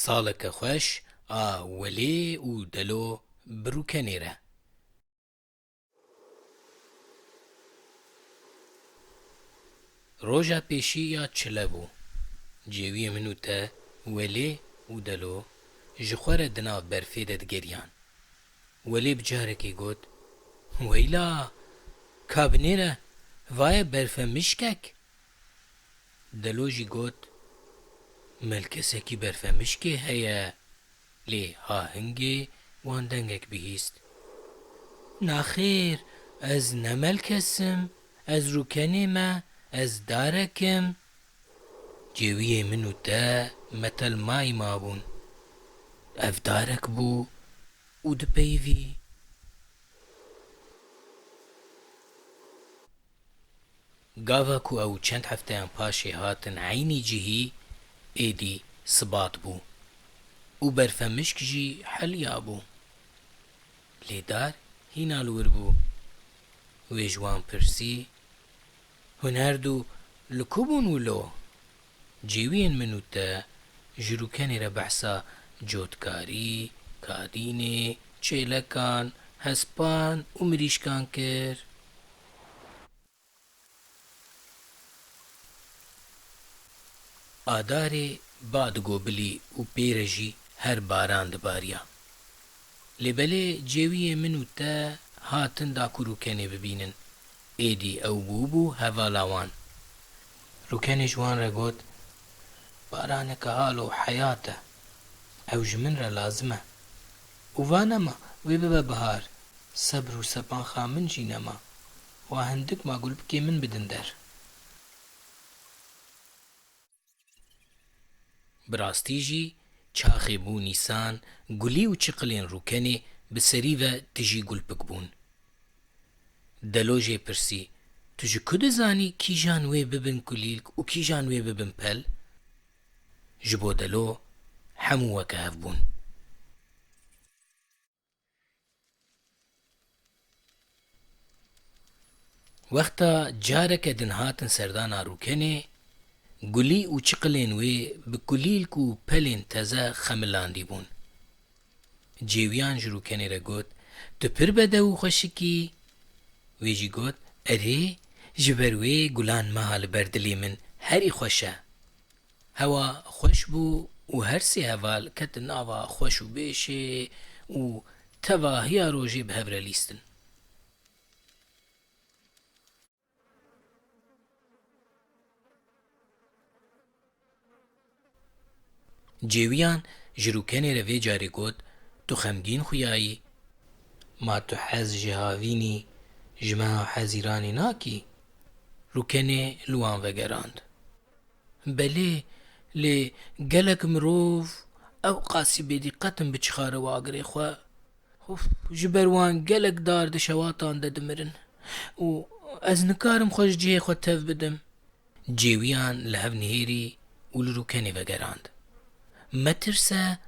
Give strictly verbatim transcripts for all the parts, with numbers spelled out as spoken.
Saleke xweş a Welê û Delo bi Rûkenê re. Roja pêşî ya çile bû. Cêwiyê min û te, Welê û Delo ji xwe re di nav berfê de digeriyan. Welê bi carekê got, "Weyla, ka binêre, vaye berfe mişkek." Delo jî got, "Melkesekî berfe mişkê heye." Lê ha hingê wan dengek bihîst. "Naxêr, ez ne melkes im, ez rûkenê me, ez darek im." Cêwiyê min û te metel mayî mabûn. Ev darek bû û dipeyivî. Gava ku ew çend hefteyan paşê hatin eynî cihî, êdî sibat bû û berfemişk jî heliyabû. Lê dar hîna li wir bû. Wê ji wan pirsî, "Hûn her du li ku bûn wilo?" Cêwiyên min û te ji rûkenê re behsa cotkarî, kadînê, çêlekan, hespan û mirîşkan kir. Adarê ba digobilî û pê re jî her baran dibariya. Lê belê cêwiyê min û te hatin da ku rûkenê bibînin. Êdî ew bûbû hevala wan. Rûkenê ji wan re got, "Baraneke halo heyat e. Ew ji min re lazim e. Û va nema wê bibe bihar. Sebr û sepanxa min jî nema. Wa hindik ma gulpikê min bidin der." Bi rastî jî çaxê bû nîsan, gulî û çiqilên rûkenê bi serî ve tijî gulpik bûn. Delo jê pirsî, "Tu ji ku dizanî kîjan wê bibin kulîlk û kîjan wê bibin pel?" Ji bo Delo hemû weke hev bûn. Wexta careke din hatin serdana rûkenê, gulî û çiqilên wê bi kulîlk û pelên teze xemilandî bûn. Cêwiyan ji rûkenê re got, "Tu pir bedew û xweşik î." Wê jî got, "Erê, ji ber wê gulan meha li ber dilê min herî xweş e." Hewa xweş bû û her sê heval ketin nava xweş û bêşê û tevahiya rojê bi hev re lîstin. Cêwiyan ji rûkenê re vê carê got, "Tu xemgîn xuyayî? Ma tu hez ji havînî, ji meha hezîranê nakî?" Rûkenê li wan vegerand. "Belê, lê gelek mirov ew qasî bêdîqet in bi çixare û agirê xwe. Of, ji ber wan gelek dar di şewatan de dimirin û ez nikarim xwe ji cihê xwe tev bidim." Cêwiyan li hev nihêrî û li rûkenê vegerand. "Metirse,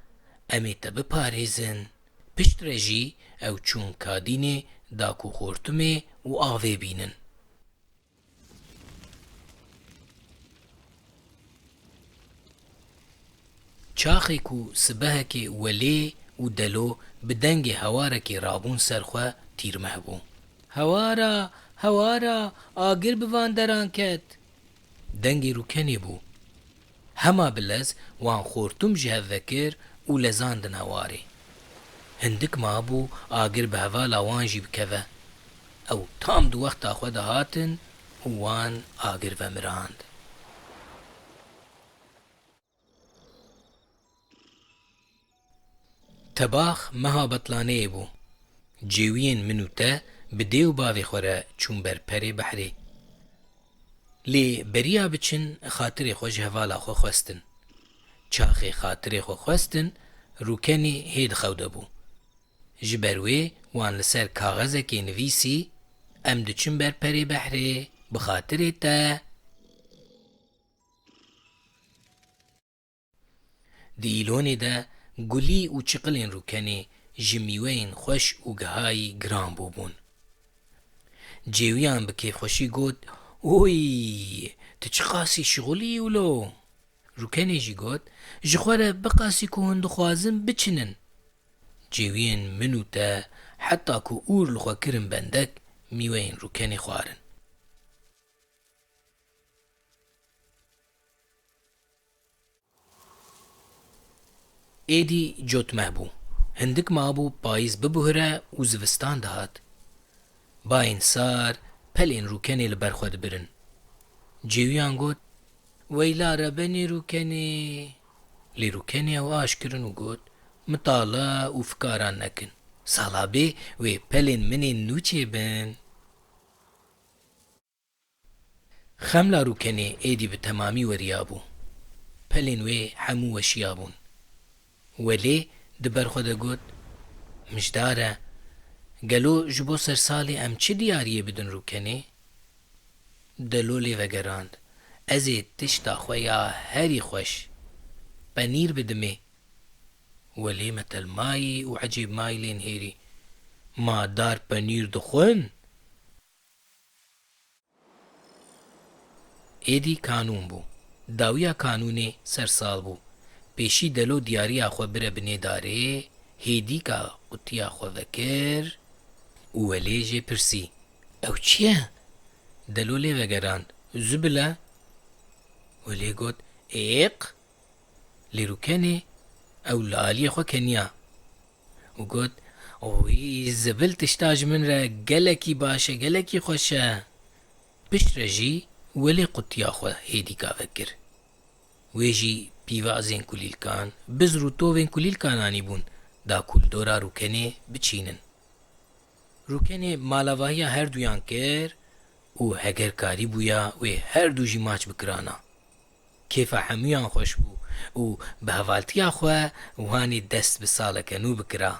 em ê te biparêzin." Piştre jî ew çûn kadînê da ku xortumê û avê bînin. Çaxê ku sibehekê Welê û Delo bi dengê hewarekê rabûn ser xwe, tîrmeh bû. "Hewara, hewara, agir bi van deran ket!" Dengê rûkenê bû. Hema bi lez wan xortum ji hev vekir û lezandin hewarê. Hindik mabû agir bi hevala wan jî bikeve. Ew tam di wexta xwe de hatin û wan agir vemirand. Tebax meha betlaneyê bû. Cêwiyên min û te bi dê û bavê xwe re çûn ber perê behrê. Lê beriya biçin xatirê xwe ji hevala xwe xwestin. Çaxê xatirê xwe xwestin, rûkenê hê di xew de bû. Ji ber wê wan li ser kaxezekê nivîsî, "Em diçin ber perê behrê, bi xatirê te." Di îlonê de gulî û çiqilên rûkenê ji mîweyên xweş û gihayî giran bûbûn. Cêwiyan bi kêfxweşî got, "Oy, tu çiqasî şixulî wilo?" Rûkenê jî got, "Ji xwe re biqasî ku hûn dixwazin biçinin." Cêwiyên min û te heta ku ûr li xwe kirin bendek, mîweyên rûkenê xwarin. Êdî cotmeh bû. Hindik mabû payîz bibuhire û zivistan dihat. Bayên sar pelên rûkenê li ber xwe dibirin. Cêwiyan got, "Weyla rebenê rûkenê." Lê rûkenê ew aş kirin û got, "Mitala û fikaran nekin. Sala bê wê pelên min ên nû çêbin." Xemla rûkenê êdî bi temamî weriya bû. Pelên wê hemû weşiya bûn. Welê di ber xwe de got, "Mijdar e, gelo ji bo sersalê em çi diyariyê bidin rûkenê?" Delo lê vegerand, "Ez ê tişta xwe ya herî xweş, penîr bidimê." Welê metelmayî û ecêbmayî lê nihêrî, "Ma dar penîr dixwin?" Êdî kanûn bû. Dawiya kanûnê sersal bû. Pêşî delo diyariya xwe bire binê darê, hêdîka qutiya xwe vekir û welê jê pirsî, "Ew çi ye?" Delo lê vegerand, "Zubile." Welê got, "Êq." Lê rûkenê ew li aliyê xwe keniya û got, "Wî zibil tişta ji min re gelekî baş e, gelekî xweş e." Piştre jî welê qutiya xwe hêdîka vekir. Wê jî pîvazên kulîlkan, bizr û tovên kulîlkan anîbûn, da ku li dora rûkenê biçînin. Rûkenê malavahiya herduyan kir û heger karîbûya wê herdu jî maç bikirana. Kêfa hemûyan xweş bû û bi hevaltiya xwe wan ê dest bi saleke nû bikira.